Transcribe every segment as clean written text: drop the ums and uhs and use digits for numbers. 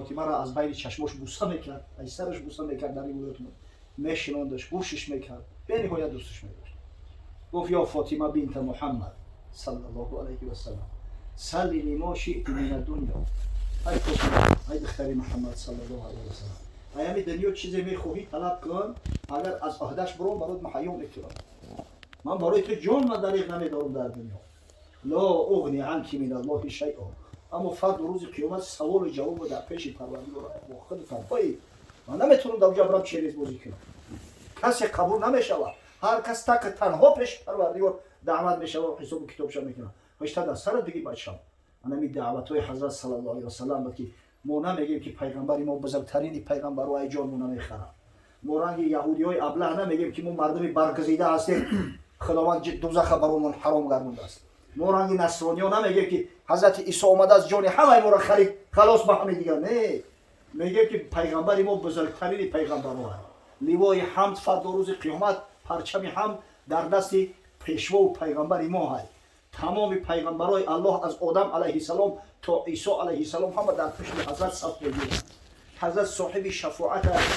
Фотимаро аз байни чашмош буса мекард, аз сараш буса мекард, дар ривоят мешинондаш, гӯшиш мекард, бениҳоят дӯсташ медошт. Гуфт: «Ё Фотима бинта Муҳаммад саллаллоҳу алайҳи васалам, салини мо шиъти мин аддунё». Ай Фотима, ай духтари Муҳаммад саллаллоҳу алайҳи васалам, ай ҳами дунё чизе мехоҳӣ, талаб кун, агар аз ӯҳдаш буром, барот муҳайё мекунам. Ман барои ту ҷон ма дариғ намедорам дар дунё. Ло уғни анки мин Аллоҳи шайъо. Аммо фарду рӯзи қиёмат саволу ҷавобо дар пеши Парвардигор бо худ танҳоӣ, ман наметавонам дар уҷа барам через бозӣ кунам. Касе қабул намешавад, ҳар кас так танҳо пеши Парвардигор даъват мешавад, ҳисобу китобша мекунад. Ҳошта дар сара диги, бачам, анами даъватҳои ҳазрат саллаллоҳу алайҳи васалам буд, ки мо намегем, ки пайғамбари мо бузургтарини пайғамбаро, ай ҷон мо намехарам. Мо ранги яҳудиҳои аблаҳ намегем, ки мо мардуми баргузида ҳастем, Худованд дузаха баромон ҳаром гардондааст. Мо ранги насрониҳо намегем, ки ҳазрати Исо омадааст, ҷони ҳамаи моро харид, халос ба ҳами дигар. Не, мегем, ки пайғамбари мо бузургтарини пайғамбаро. Ливои ҳамд фардо рӯзи қиёмат, парчами ҳамд дар дасти пешвову пайғамбари мо ҳай. Тамоми пайғамбарои Аллоҳ аз Одам алайҳиссалом то Исо алайҳиссалом ҳама дар пушти ҳазрат саф мегиранд. Ҳазрат соҳиби шафоат аст,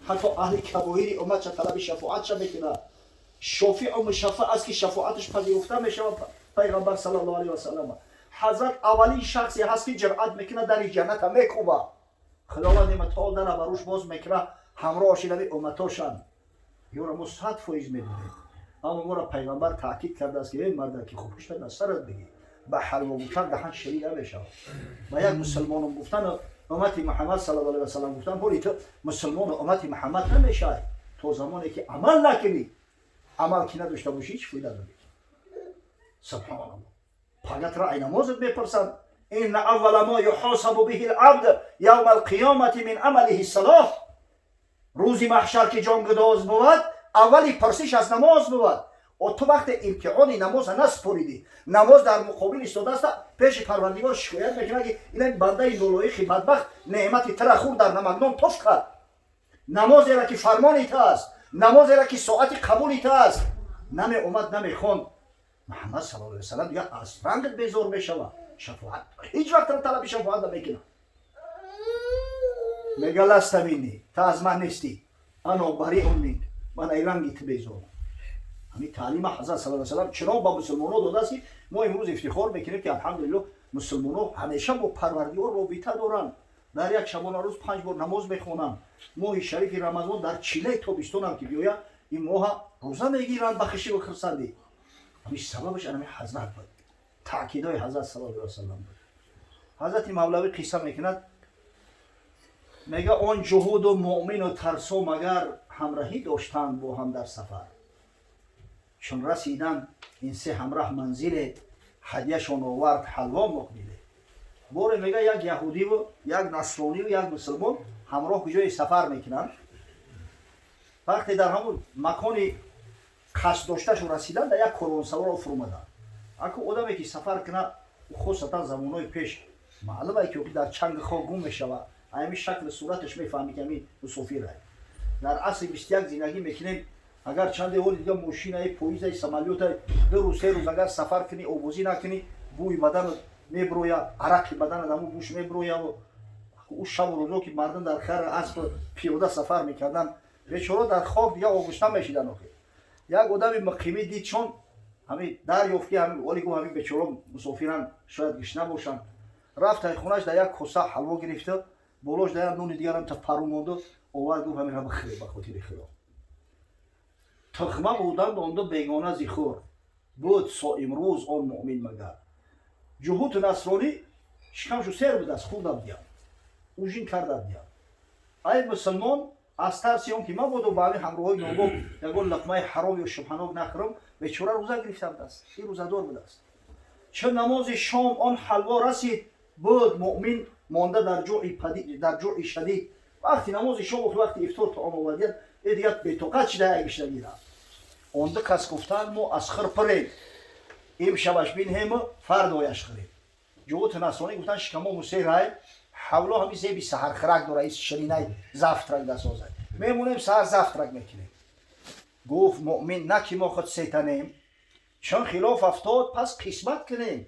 ҳатто аҳли кабоири умматша талаби шафоатша мекунад. Шофиу мушаффаъ аст, ки шафоаташ пазируфта мешавад пайғамбар саллаллоҳу алайҳи васалам. Ҳазрат аввалин шахсе ҳаст, ки ҷуръат мекунад, дари ҷанната мекӯбад. Худованди мутаол дара бар рӯш боз мекунад, ҳамроҳаш инави умматошанд. Ёра мо 100% медонем, аммо моро пайғамбар таъкид кардааст, ки эй марда, ки хуб пушта дар сарат бигӣ, ба ҳалво гуфтан даҳан ширин намешавад, ба як мусулмонам гуфтан, уммати Муҳаммад саллаллоҳу алайҳи васалам гуфтан, ҳоли ту мусулмону уммати Муҳаммад намешавӣ, то замоне ки амал накунӣ. Амал ки надошта бошӣ, ҳеҷ фоида надорӣ. Субҳоналлоҳ, пагатра ай намозат мепурсанд. Инна аввала мо юҳосабу биҳи лабд явма алқиёмати мин амалиҳи салоҳ. Рӯзи маҳшар ки ҷонгудоз бувад, аввали пурсиш аз намоз бувад. О, ту вақте имтиҳони намоза насупоридӣ, намоз дар муқобил истодааста, пеши Парвардигор шикоят мекунад, ки ина бандаи нолоиқи бадбахт неъмати тара хӯрд, дар намакдон тоф кард. Намозеро, ки фармони та аст, намозеро, ки соати қабули та аст, намеомад, намехонд. Муҳаммад саллаллоҳу алайҳи васалам дигар аз рангат безор мешавад, шафоат ҳеҷ вақт талаби шафоат намекунад. Мега: «Ласта минни», та аз ман нестӣ. «Ана бариун минк», ман ай ранги ту безорам. Ҳамин таълима ҳазрат саллаллоҳу алайҳи васалам чунон ба мусулмонҳо додааст, ки мо имрӯз ифтихор мекунем, ки алҳамдулиллоҳ, мусулмонҳо ҳамеша бо Парвардигор робита доранд, дар як шабонарӯз панҷ бор намоз мехонанд, моҳи шарифи Рамазон дар чилаи тобистонам ки биёяд, ин моҳа рӯза мегиранд ба хишиву хурсандӣ. Ҳамин сабабаш анами ҳазрат буд, таъкидҳои ҳазрат саллаллоҳу алайҳи васалам буд. Ҳазрати Мавлавӣ қисса мекунад, мега: он ҷуҳуду муъмину тарсо магар ҳамраҳӣ доштанд бо ҳам дар сафар. Чун расиданд ин се ҳамраҳ манзиле, ҳадяшон овард ҳалво муқбиле. Боре, мега, як яҳудиву як насрониву як мусулмон ҳамроҳ куҷое сафар мекунанд. Вақте дар ҳамун макони қасд дошташон расиданд, дар як корвонсароро фурӯмаданд. Аку одаме ки сафар кунад, хусусан замонҳои пеш, маълум ай, ки дар чанги хок гум мешавад, ҳамин шакли сураташ мефаҳмӣ, ки ҳамин мусофир ай. Дар асри 21 зиндагӣ мекунем, агар чанде ҳоли дига мошинаи, поизаи, самолётай, 2 рӯз, 3 рӯз агар сафар кунӣ, обозӣ накунӣ, бӯи баданат меброя, арақи баданат ҳамун бӯш меброя. Ӯ шабу рӯзо ки мардум дар хар, асп, пиёда сафар мекарданд, бечора дар хок дига оғушта мешидан. Охир як одами муқимӣ дид, чон ҳамин дарёфт, ки оли гуфт, ҳамин бечора мусофиран, шояд гишна бошанд. Рафт хонаш, дар як коса ҳалво гирифта, болош дар як нони дигарам та пару монду овард, гуфт: «Ҳаминро бихӯре ба хотири Худо». Тухма буданд онду бегона зи хур буд соимрӯз он муъмин магар. Ҷуҳуту насронӣ шикамшу сер будааст, хӯрда будиям, ужин карда будиям. Ай мусулмон аз тарси он ки мабодо ба ҳамин ҳамроҳои нобоб ягон луқмаи ҳаром ё шубҳанок нахӯрам, бечора рӯза гирифта будааст, ин рӯзадор будааст. Чун намози шом он ҳалво расид, буд муъмин монда дар ҷӯи шадид. Вақти намози шом, вақти ифтор таом овардияд, э дигар бетоқат шида як гишта гирад. Он ду кас гуфтанд: «Мо аз хир пурем, имшабаш бинҳему фардояш хӯрем». Ҷуҳути насронӣ гуфтанд: «Шикамо мусерай, ҳавло ҳами зеби саҳархӯрак дора, ис ширинай завтрак дасозад, мемонем, саҳар завтрак мекунем». Гуфт муъмин: «На ки мо худ сетанем, чун хилоф афтод, пас қисмат кунем.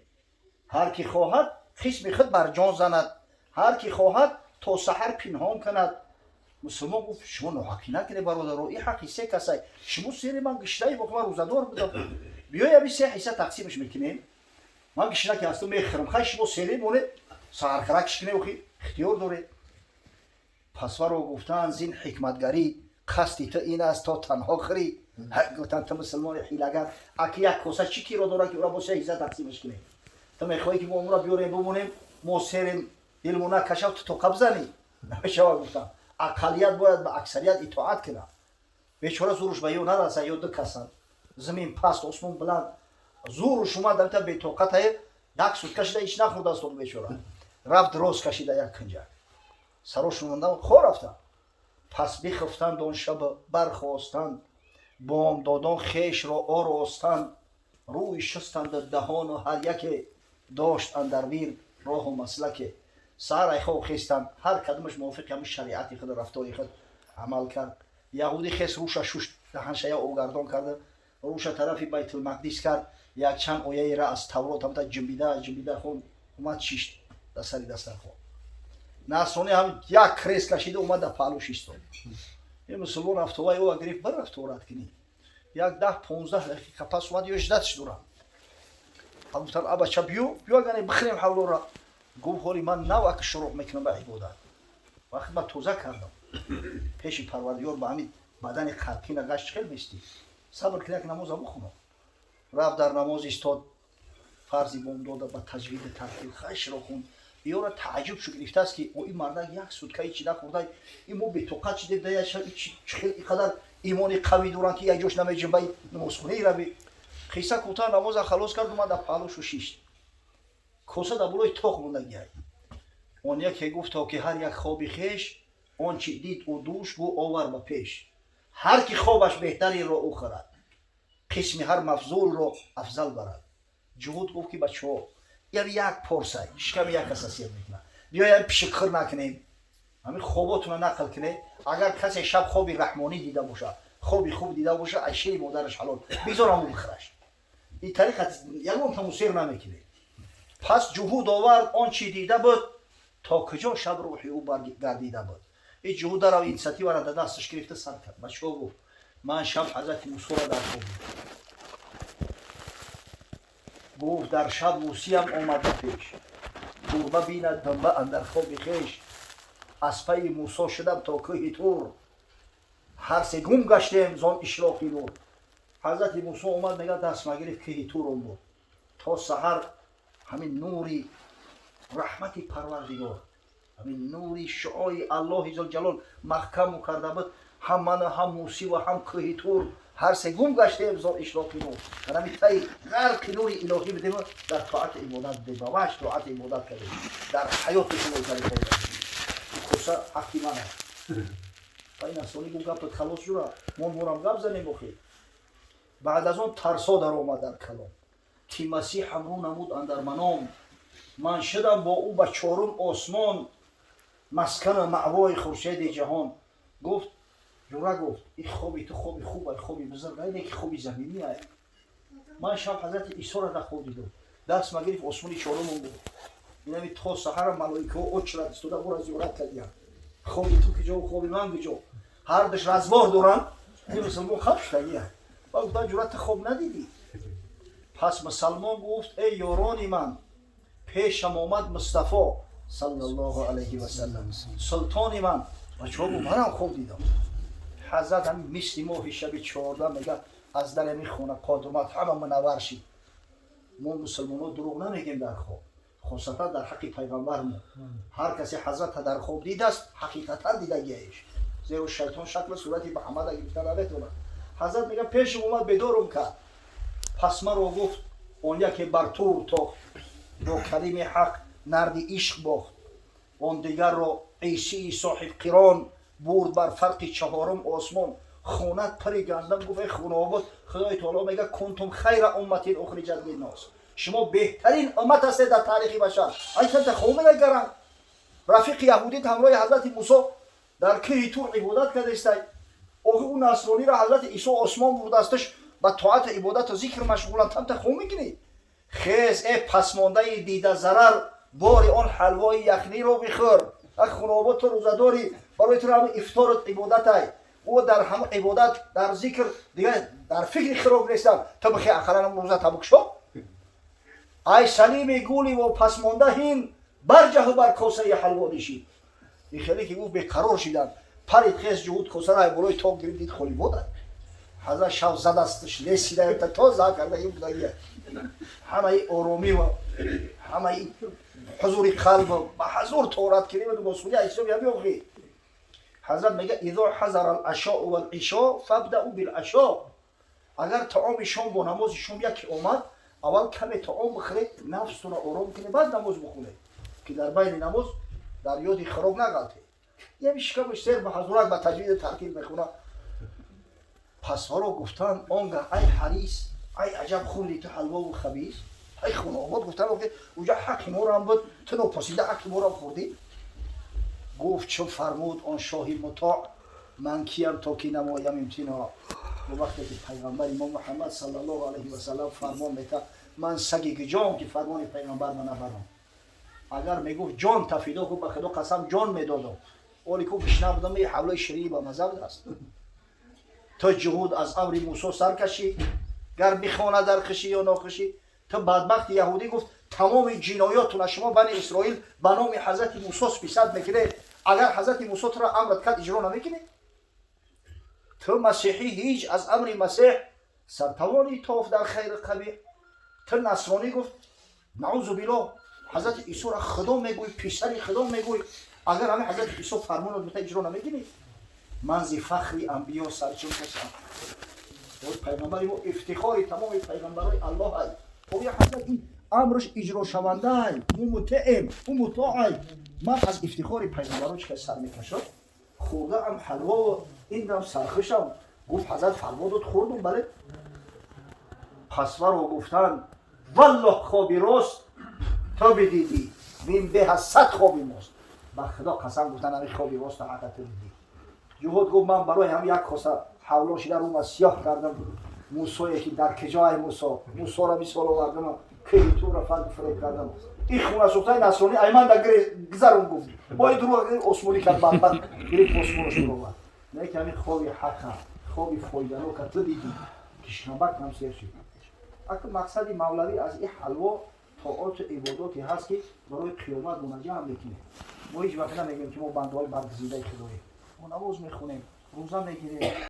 Ҳар ки хоҳад, қисми худ бар ҷон занад, ҳар ки хоҳад, То саҳар пинҳон кунад. Мусулмон гуфт: шумо ноҳақӣ накунед, бародаро, ин ҳаққи се касай. Шумо сери, ман гишнаи, ман рӯзадор будам. Биёй, ами се ҳисса тақсимаш мекунем. Ман гишна ки ҳастам, мехӯрам. Хай, шумо сере монед, саҳархӯракш кунед, охи ихтиёр доред. Пасваро гуфтанд: зин ҳикматгарӣ қасди ту ин аст, то танҳо хӯрӣ. Гуфтанд: ту мусулмони ҳилагар, аки як коса чӣ киро дорад, ки ӯра бо се ҳисса тақсимаш кунем? Ту мехоҳӣ, ки мо умра биёрем, бимонем, мо серем, дилмо накашав, ту тоқа бизанӣ. Намешавад, гуфтанд. Ақаллият бояд ба аксарият итоат кунад. Бечора зуруш ба ё нараса, ё ду касанд. Замин паст, осмон баланд. Зуруш омад, дамта бетоқатае, як сутка шида ҳеч нахӯрдааст он бечора. Рафт, рост кашида як кунҷак. Сарош монда, хо рафтанд. Пас бихифтанд он шаб, бархостанд, бомдодон хешро оростанд, рӯй шустанду даҳону ҳар яке дошт андар вирд роҳу маслаке. Саҳар айхоб хестанд, ҳар кадомаш мувофиқи ҳамин шариати худ, рафтори худ амал кард. Яҳудӣ хес, рӯша шушт, даҳаншая огардон карда, рӯша тарафи Байтулмақдис кард, якчанд ояеро аз Таврот ҳамта ҷимбида ҷимбида хон, омад, шишт дар сари дастархон. Насронӣ ҳам як крес кашида омад, дар паҳлӯш истод. Ин мусулмон афтоваи ӯ гирифт, бар рафторат кунӣ. Як 10-15 дақиқа пас омад, ё ждать дорам. Гуфтанд: абача, биё, биё, агане бихӯрем ҳавлора. Гуфт: ҳоли ман нав аки шуруъ мекунам ба ибодат. Вақт ман тоза кардам пеши Парвардигор, ба ҳамин бадани қалқина гашт хел мести. Сабр кун, як намоза бихонам. Рафт, дар намоз истод, фарзи бомдода ба таҷвиди тартил хашро хонд. Ёра тааҷҷуб шу гирифтааст, ки о, ин мардак як сутка ҳечи нахӯрда, ин мо бетоқат шидем, ин қадар имони қавӣ доранд, ки як ҷош намеҷунбаи намозхонаи рави. Қисса кӯтоҳ, намоза халос кард, омад, дар паҳлӯшу шишт. Коса дар болои тоқ мондагиай. Он яке гуфт, то ки ҳар як хоби хеш, он чи дид ӯ душ, гӯ овар ба пеш. Ҳар ки хобаш беҳтаринро ӯ хӯрад, қисми ҳар мафзулро афзал барад. Ҷуҳуд гуфт, ки бачаҳо, яъне як порсай шиками як каса сер мекунад, биёям пишикхӯр накунем, ҳамин хоботуна нақл кунед. Агар касе шаб хоби раҳмонӣ дида бошад, хоби хуб дида бошад, аз шири модараш ҳалол, бигзор ҳамон бихӯраш. Ин тариқа ягон таму сер намекунед. Пас ҷуҳуд овард он чи дида буд, то куҷо шаб рӯҳи ӯ баргардида буд. Ин ҷуҳуд дарав инициативаро дар дасташ гирифта сар кард. Бачаҳо, гуфт, ман шаб ҳазрати Мусоро дар хоб дидам. Гуфт: дар шаб Мусиям омад ба пеш, гурба бинад думба андар хоби хеш. Аз пайи Мусо шудам то кӯҳи Тур, ҳар се гум гаштем зон ишроқи нур. Ҳазрати Мусо омад, мега, даст магирифт, кӯҳи Турон буд. То саҳар ҳамин нури раҳмати Парвардигор, ҳамин нури шуои Аллоҳи зулҷалол маҳкаму карда буд ҳам мана, ҳам Мусӣ ва ҳам кӯҳи Тур. Ҳар се гум гаштем зон ишроқи нур. Дар ҳамин таи ғарқи нури илоҳӣ будем, дар тоату ибодат будем, ба ваҷ тоату ибодат кардем. Дар ҳаёти шумо коса ҳаққи ман аст. Ва ин асони гум гапат халос ҷура, мо морам гап занем охи. Баъд аз он тарсо даромад дар калом, ки Масиҳ ҳамрӯ намуд андар маном. Ман шудам бо ӯ ба чорум осмон, маскану маъвои хуршеди ҷаҳон. Гуфт ҷура, гуфт: ин хоби ту хоби хуб ай, хоби бузург ай, не ки хоби заминӣ ай. Ман шаб ҳазрати Исоро дар хоб дидам, даст магирифт, осмони чорумон буд. Инами то саҳара малоикаҳо очрат истода ӯро зиёрат кардиянд. Хоби ту куҷо, хоби ман куҷо? Ҳар душ развор доранд. Ин мусулмон хаб шудагия. Ба гуфтан: ҷура, ту хоб надидӣ? Пас мусалмон гуфт: эй ёрони ман, пешам омад Мустафо саллаллоҳу алайҳи васалам, султони ман. Бачаҳо, гуфт, манам хоб дидам. Ҳазрат ҳамин мисли моҳи шаби 14, мега, аз дар ҳамин хона қод омад, ҳама мунаввар шид. Мо мусулмонҳо дурӯғ намегем дар хоб, хосатан дар ҳаққи пайғамбармо. Ҳар касе ҳазрата дар хоб дидааст, ҳақиқатан дидагиаеш, зеро шайтон шаклу сурати Муҳаммада гирифта наметавонад. Ҳазрат мега, пешам омад, бедорум кард. Пас маро гуфт: он яке бар Тур тохт, бо калими ҳақ нарди ишқ бохт. Он дигарро Исии соҳибқирон бурд бар фарқи чаҳорум осмон. Хонат пари гандам. Гуфт: эй хунообод, Худои таоло мега: كنتم خير أمة أخرجت للناس. Шумо беҳтарин уммат ҳастед дар таърихи башар. Айтанта хоб мегаранд. Рафиқи яҳудит ҳамроҳи ҳазрати Мусо дар кӯҳи Тур ибодат кардастай. Охи, ӯ насрониро ҳазрати Исо осмон бурдасташ, ба тоату ибодату зикр машғуланд. Тамта хоб мекунӣ? Хез, э пасмондаи дида зарар, бори он ҳалвои яхниро бихӯр. Хунобод ту рӯзадорӣ, барои ту ҳама ифторат ибодатай. Ӯ дар ҳама ибодат, дар зикр, дигар дар фикри хироб нестам. Ту бихе ақаллан рӯза табукшо. Ай салими гули во пасмонда ҳин барҷаҳу бар косаи ҳалво нишид. Ин хеле ки гуфт, беқарор шидам. Парид хес ҷуҳуд, косара ай болои ток гирифт, дид холи бода. Ҳазрат шав задастш лесида то за карда ин будагия. Ҳамаи оромӣ ва ҳамаи ҳузури қалб ба ҳазор торат кирим бо сули ҳисоби ҳами охи. Ҳазрат мега: «Изо ҳазара ал-ашоу вал-ишо фабдау бил-ашо». Агар таоми шом бо намози шом яке омад, аввал каме таом бихӯред, нафстонро ором кунед, баъд намоз бихонед, ки дар байни намоз дар ёди хӯрок нағалтед. Ями шикамаш сер ба ҳазурак ба таҷвиди тартиб мехона. Пасҳоро гуфтанд: он гаҳ ай ҳарис, ай аҷаб хӯрди ту ҳалвову хабис. Ай хунобод гуфтанд, уҷа ҳаққи морам буд, ту нопурсида ҳаққи морам хӯрдӣ. Гуфт: чун фармуд он шоҳи мутоъ, ман киям то ки намоям имтиноъ? Вақте ки пайғамбари мо Муҳаммад саллаллоҳу алайҳи васаллам фармон мета, ман саги гиҷом ки фармони пайғамбар ма набарам? Агар мегуфт ҷон тафидо ку, ба худо қасам, ҷон медодам. Оли ку гишна будам, и ҳавлои ширини ба маза будааст. То ҷуҳуд аз амри Мусо сар кашӣ, гар бихона дар хишӣ ё нохишӣ. Ту бадбахти яҳудӣ, гуфт, тамоми ҷиноётуна шумо бани Исроил ба номи ҳазрати Мусо списать мекунед. Агар ҳазрати Мусо туро амрат кард, иҷро намекунӣ? Ту масеҳӣ, ҳеҷ аз амри Масеҳ сартавони тоф дар хайри қабеҳ. Ту насронӣ, гуфт, наузу биллоҳ, ҳазрати Исоро худо мегӯй, писари худо мегӯй. Агар ҳами ҳазрати Исо фармонат бита, иҷро намекунӣ? Ман зи фахри анбиё сарчун кашам. Пайғамбари мо ифтихори тамоми пайғамбарои Аллоҳ ай. Оя ҳазрат ин амрш иҷрошавандаай, мо мутеем, ӯ мутоай. Ман аз ифтихори пайғамбаро чӣ кас сар мекашад? Хӯрдаам ҳалво, индам сархушам. Гуфт: ҳазрат фармо дод, хӯрдум, бале. Пасваро гуфтанд: валлоҳ, хоби рост то бидидӣ, вин беҳ аз 100 хоби мост. Ба худо қасам, гуфтан, ҳами хоби рост ҳақа ту дидӣ. Ҷуҳуд гуфт: ман барои ҳам як коса ҳавло шида рума сиёҳ кардам. Мусое ки дар киҷоай Мусо, Мусоро мисол овардам, кӯҳи Тура фард фиреб кардам. Ин хунасӯхтаи насронӣ айман да гузарон, гуфт, бо ин дурӯғ осмонӣ кард, бадбад гирифт, осмонаш буровард. Не ки ҳамин хоби ҳақа, хоби фоиданока ту дидӣ, ки шикамбак ҳам сер шуд. Ака, мақсади мавлавӣ аз ин ҳалво тоату ибодоте ҳаст, ки барои қиёмат мунаҷам мекунем. Мо ҳеҷ вақт намегӯем, ки мо бандаҳои баргузидаи худоем. Мо намоз мехонем, рӯза мегирем.